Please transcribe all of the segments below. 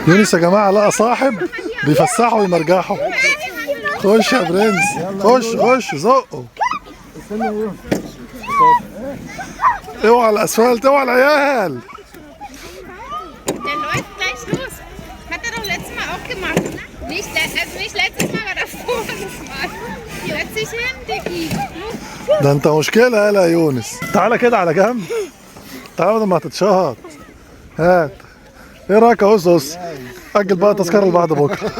يونس يا جماعة لقى صاحب بيفسحه ويمرجحه. خش يا برنس، خش خش زقه. اوعى الاسفلت، اوعى العيال. Der läuft gleich los. Hat er doch letztes Mal auch gemacht. Nicht, also nicht letztes Mal, aber davor das Mal. Setz dich hin, Dicky. ده انت مشكلة يالا يا يونس. تعالى كده على جنب، تعالى بدل ما هتتشهط. هات. ايه رايك يا اسس؟ اجل بقى التذكرة اللي بعد بكره.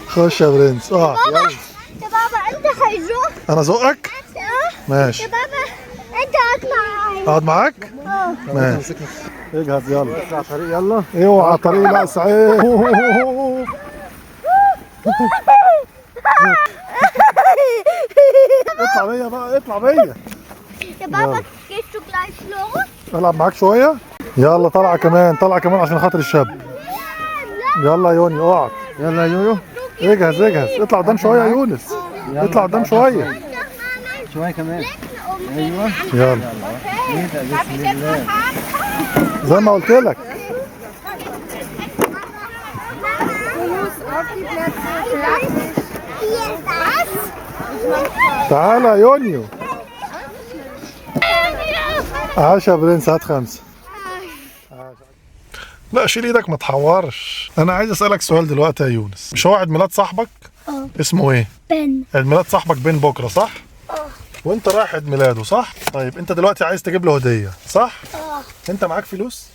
خش يا برنس. اه بابا يا بابا انت هيزق. انا زقك؟ ماشي. يا بابا انت اقعد معايا. اقعد معاك؟ ماشي. اجهز يلا. على الطريق يلا. اوعى على الطريق. لا سعيد. اطلع بيا بقى، اطلع بيا. يا بابا gehst du gleich los؟ العب معاك شوية. يلا طلعه كمان، طلعه كمان عشان خاطر الشاب. يلا يا يوني اقعد. يلا يا يويو. اجهز اجهز، اطلع قدام شوية يا يونس، اطلع قدام شوية. شوية كمان. ايوه. يلا بسم الله. زي ما قلت لك. تعالى يا يونيو. عاش يا برنس، هات 5. لا شيل ايدك ما تحورش. انا عايز اسالك سؤال دلوقتي يا يونس، مش هو عيد ميلاد صاحبك؟ اسمه ايه؟ بن. عيد ميلاد صاحبك بن بكره صح؟ وانت رايح عيد ميلاده صح؟ طيب انت دلوقتي عايز تجيب له هديه صح؟ انت معاك فلوس؟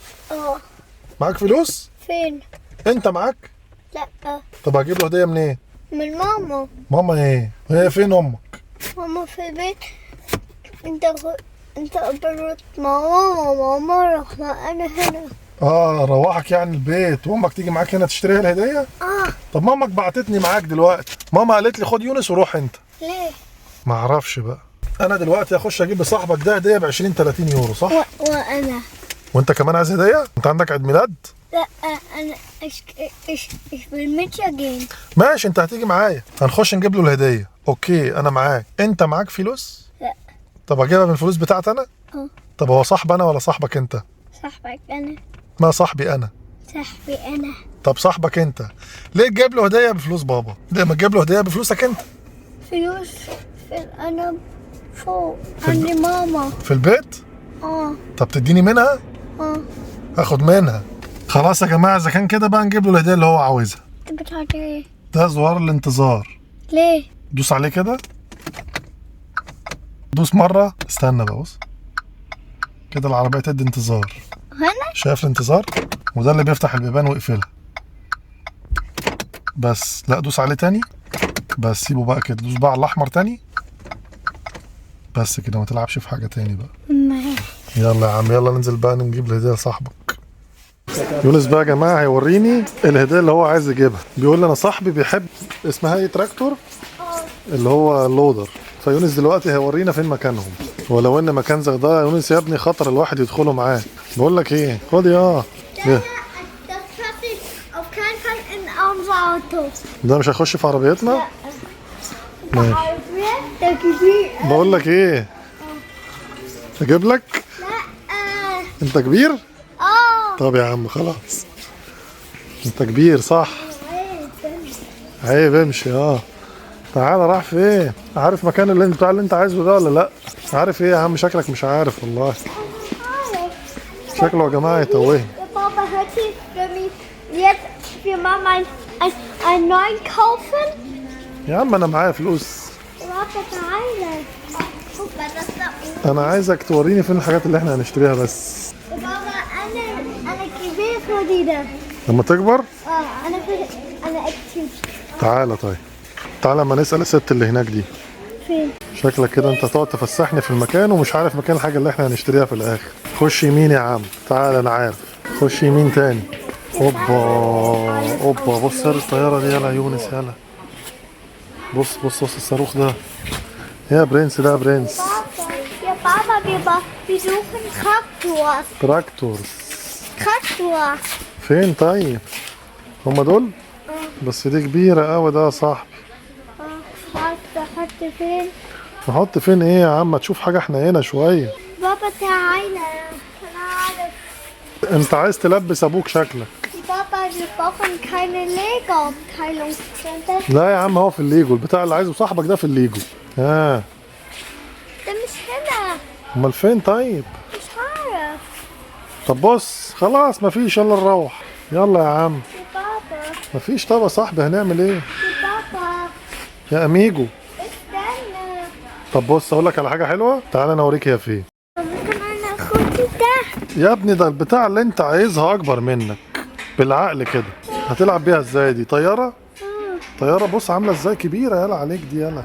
معاك فلوس؟ فين؟ انت معاك؟ لا. طب هجيب له هديه منين؟ من ماما. ماما ايه؟ هي فين امك؟ ماما في البيت. انت قبلت ماما وماما رحنا انا هنا. روحك يعني البيت وامك تيجي معاك هنا تشتريها الهدية؟ طب مامك بعتتني معاك دلوقتي، ماما قالت لي خد يونس وروح انت. ليه؟ ما اعرفش بقى. انا دلوقتي اخش اجيب لصاحبك ده هديه ب 20 30 يورو صح؟ وانا. وانت كمان عايز هديه؟ انت عندك عيد ميلاد؟ لا انا ich will mitgehen. ماشي انت هتيجي معايا، هنخش نجيب له الهدية. okay انا معاك. انت معاك فلوس؟ لا. طب اجيبها من الفلوس بتاعتي انا؟ طب هو صاحب انا ولا صاحبك انت؟ صاحبك انا. ما صاحبي انا. صاحبي انا. طب صاحبك انت ليه تجيب له هديه بفلوس بابا؟ ليه ما تجيب له هديه بفلوسك انت؟ فلوس في انا فوق عند ماما. في البيت؟ طب تديني منها؟ اخد منها. خلاص يا جماعة اذا كان كده بقى نجيب له الهدية اللي هو عاوزها. انت بتعطي ايه؟ ده زرار الانتظار. ليه؟ دوس عليه كده. دوس مرة، استنى بقى بص. كده العربية تدي انتظار. هنا؟ شايف الانتظار؟ وده اللي بيفتح البيبان ويقفلها. بس لا دوس عليه تاني. بس سيبه بقى كده، دوس بقى على الاحمر تاني. بس كده ما تلعبش في حاجة تاني بقى. يلا يا عم يلا ننزل بقى نجيب الهدية لصاحبك. يونس بقى يا جماعة هيوريني الهدية اللي هو عايز يجيبها. بيقول لي انا صاحبي بيحب اسمها ايه، تراكتور اللي هو اللودر. فيونس دلوقتي هيورينا فين مكانهم. ولو ان مكان زي ده يا يونس يا ابني خطر الواحد يدخله معاه. بقول لك ايه، خد يا ده مش هيخش في عربيتنا. ماشي. بقول لك ايه، اجيب لك؟ لا. انت كبير؟ طب يا عم خلاص انت كبير صح؟ عيب امشي. تعالى راح فين؟ عارف مكان اللي انت بتاع اللي انت عايزه ده ولا لا؟ عارف ايه يا عم؟ شكلك مش عارف والله. شكله يا جماعة يتوهني. يا بابا هاتي jetzt für Mama einen neuen kaufen. يا عم انا معايا فلوس. بابا تعالى. انا عايزك توريني فين الحاجات اللي احنا هنشتريها بس. بابا انا كبير في ده. لما تكبر؟ انا اكتب. تعالى طيب. تعالى ما نسأل الست اللي هناك دي. فين؟ شكلك كده انت تقعد تفسحني في المكان ومش عارف مكان الحاجة اللي احنا هنشتريها في الآخر. خش يمين يا عم، تعالى انا عارف. خش يمين تاني. اوبا اوبا، بص يا الطيارة دي، يلا يا يونس يلا. بص بص بص الصاروخ ده. يا برنس ده يا برنس. يا بابا wir suchen Traktor. Traktor. Traktor. فين طيب؟ هما دول؟ بس دي كبيرة قوي ده يا صاحبي. نحط فين؟ نحط فين ايه يا عم؟ تشوف حاجة احنا هنا شوية. بابا تعالى انا عارف. انت عايز تلبس ابوك شكلك. بابا wir brauchen keine Lego-Abteilung. لا يا عم هو في الليجو، البتاع اللي عايزه صاحبك ده في الليجو. ها ده مش هنا. امال فين طيب؟ مش عارف. طب بص خلاص مفيش، يلا نروح. يلا يا عم. يا بابا مفيش. طب يا صاحبي هنعمل ايه؟ يا بابا يا amigo استنى. طب بص اقول لك على حاجة حلوة، تعالى انا اوريك هي فين. ممكن انا اخد ده؟ يا ابني ده البتاع اللي انت عايزها اكبر منك بالعقل كده، هتلعب بيها ازاي دي؟ طيارة؟ طيارة بص عامله ازاي كبيرة، يلا عليك دي. يلا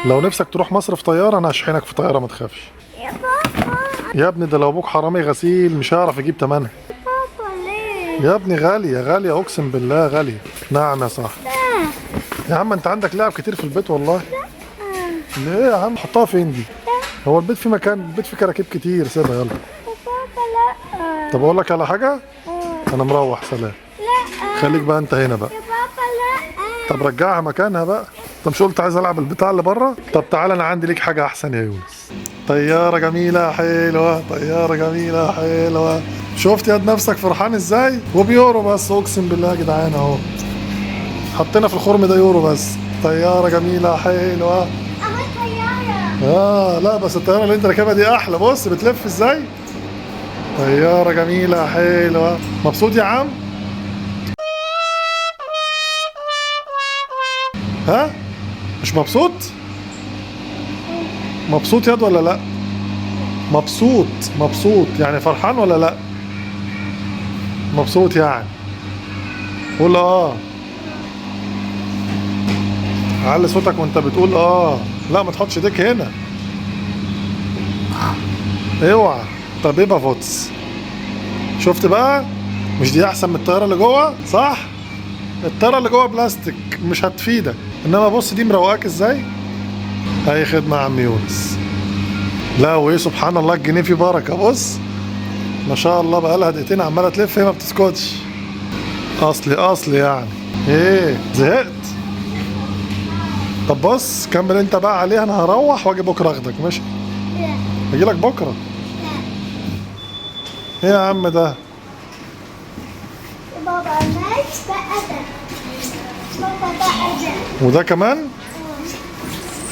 لو نفسك تروح مصر في طيارة انا هشحنك في طيارة ما تخافش. يا بابا يا ابني ده لو ابوك حرامي غسيل مش هيعرف يجيب تمنها. بابا ليه؟ يا ابني غالية غالية اقسم بالله غالية. نعم يا صاحبي. يا عم انت عندك لعب كتير في البيت والله. ليه يا عم؟ حطها فين دي؟ هو البيت فيه مكان، البيت فيه كراكيب كتير، سيبها يلا. بابا لا. طب اقول لك على حاجة؟ انا مروح، سلام. لا خليك بقى انت هنا بقى. يا بابا لا. طب رجعها مكانها بقى. انت مش قلت عايز العب البتاع اللي بره؟ طب تعالى انا عندي ليك حاجة احسن يا يونس. طيارة جميلة حلوة، طيارة جميلة حلوة. شفت ياد نفسك فرحان ازاي؟ وبيورو بس، اقسم بالله يا جدعان اهو. حطينا في الخرم ده يورو بس. طيارة جميلة حلوة. اهو طيارة. لا بس الطيارة اللي انت راكبها دي احلى، بص بتلف ازاي؟ طيارة جميلة حلوة. مبسوط يا عم؟ ها؟ مش مبسوط؟ مبسوط ياد ولا لا؟ مبسوط مبسوط يعني فرحان ولا لا؟ مبسوط يعني. قول اه. علي صوتك وانت بتقول اه. لا ما تحطش ايديك هنا. اوعى. طب ايه بافوتس؟ شفت بقى؟ مش دي احسن من الطيارة اللي جوه؟ صح؟ الطيارة اللي جوه بلاستيك مش هتفيدك، انما بص دي مروقاك ازاي؟ اي خدمة يا عم يونس. لا وايه سبحان الله الجنيه فيه بركة، بص ما شاء الله بقالها دقيقتين عماله تلف هي ما بتسكتش. اصلي اصلي يعني. ايه زهقت؟ طب بص كمل انت بقى عليها، انا هروح واجي بكره اخدك، ماشي؟ اجي لك بكره. ايه يا عم ده؟ بابا ماشي بقى ده. بابا بقى ده. وده كمان؟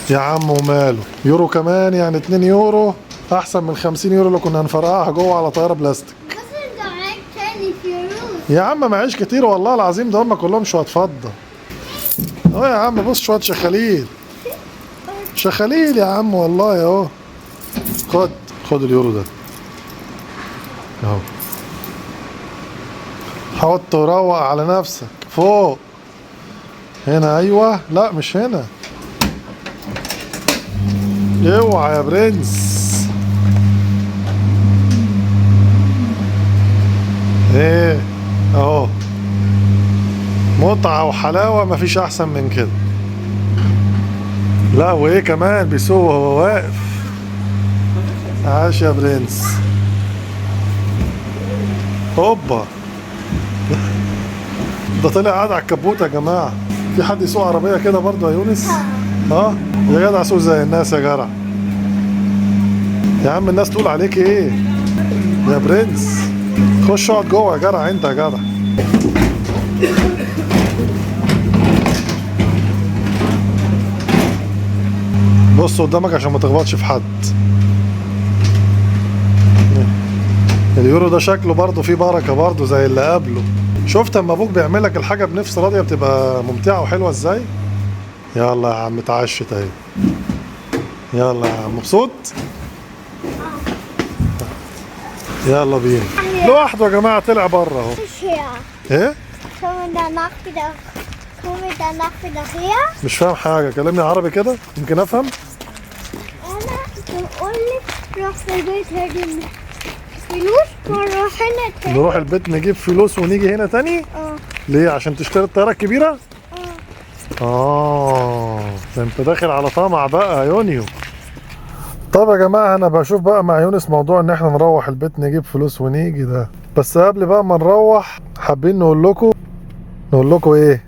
يا عم وماله، يورو كمان يعني 2 يورو احسن من 50 يورو اللي كنا هنفرقعها جوه على طيارة بلاستيك. بس انت معاك تاني فلوس. يا عم معيش كتير والله العظيم، ده هم كلهم شوية فضة. اهو يا عم بص شوية شخاليل. شخاليل يا عم والله اهو. خد خد اليورو ده. اهو. حط وروق على نفسك فوق. هنا ايوه، لا مش هنا. اوعى يا برنس. ايه اهو. متعة وحلاوة مفيش احسن من كده. لا وايه كمان بيسوق وهو واقف. عاش يا برنس. هوبا. ده طلع قاعد على الكبوت يا جماعة. في حد يسوق عربية كده برضه يا يونس؟ اه يا جدع سوق زي الناس يا جدع. يا عم الناس تقول عليك ايه؟ يا برنس. خش اقعد جوه يا جدع انت يا جدع. بص قدامك عشان ما تخبطش في حد. اليورو ده شكله برضه فيه بركة برضه زي اللي قبله. شفت اما ابوك بيعمل لك الحاجة بنفس راضية بتبقى ممتعة وحلوه ازاي؟ يلا يا عم اتعشت اهي. يلا يا عم مبسوط؟ يلا بينا. لوحده يا جماعة طلع بره اهو. ايه؟ مش فاهم حاجة، كلمني عربي كده يمكن افهم. انا بقول لك روح في البيت هجيب فلوس ونروح هنا تاني. نروح البيت نجيب فلوس ونيجي هنا تاني؟ اه. ليه؟ عشان تشتري الطيارة الكبيرة؟ اه. ده انت داخل على طمع بقى يا يونيو. طب يا جماعة انا بشوف بقى مع يونس موضوع ان احنا نروح البيت نجيب فلوس ونيجي ده، بس قبل بقى ما نروح حابين نقول لكم ايه؟